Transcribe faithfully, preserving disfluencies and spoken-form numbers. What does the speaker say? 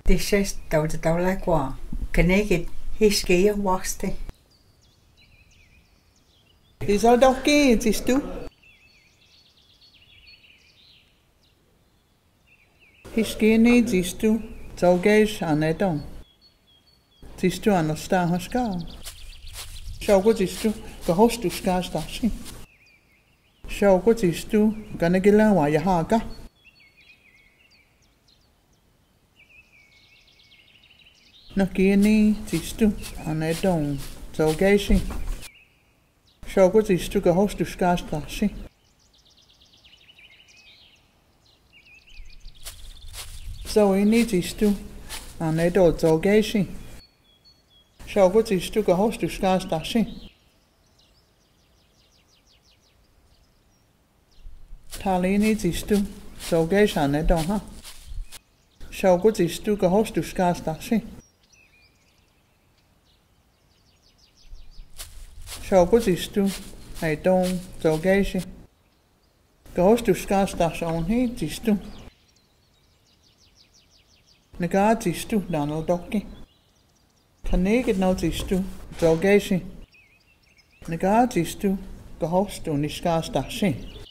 Dixes tau te tau lai kua. Kanikit hiski ya waksti. Isal doki Jistu. Hiskini Jistu, tsaugeish aneton. Jistu anastar haska. Šaugo Jistu, kahos tu skas taxi. Šaugo Jistu, kanagilan wa yahaka. Nahkini Jistu, aneton, tsaugeishi. Šaugo Jistu, kahos tu skas taxi. Tsaugini Jistu, aneton, tsaugeishi. Šaugo Jistu, kahos tu skas taxi. Thalini Jistu, tsaugeish aneton ha. Šaugo Jistu, kahos tu skas taxi. Šaugo Jistu, aneton, tsaugeishi. Kahos tu skas taxi onhi Jistu. Nika Jistu, nanal doki. Kanikit nal Jistu, tsaugeishi. Nika Jistu, kahos tu niskas taxi.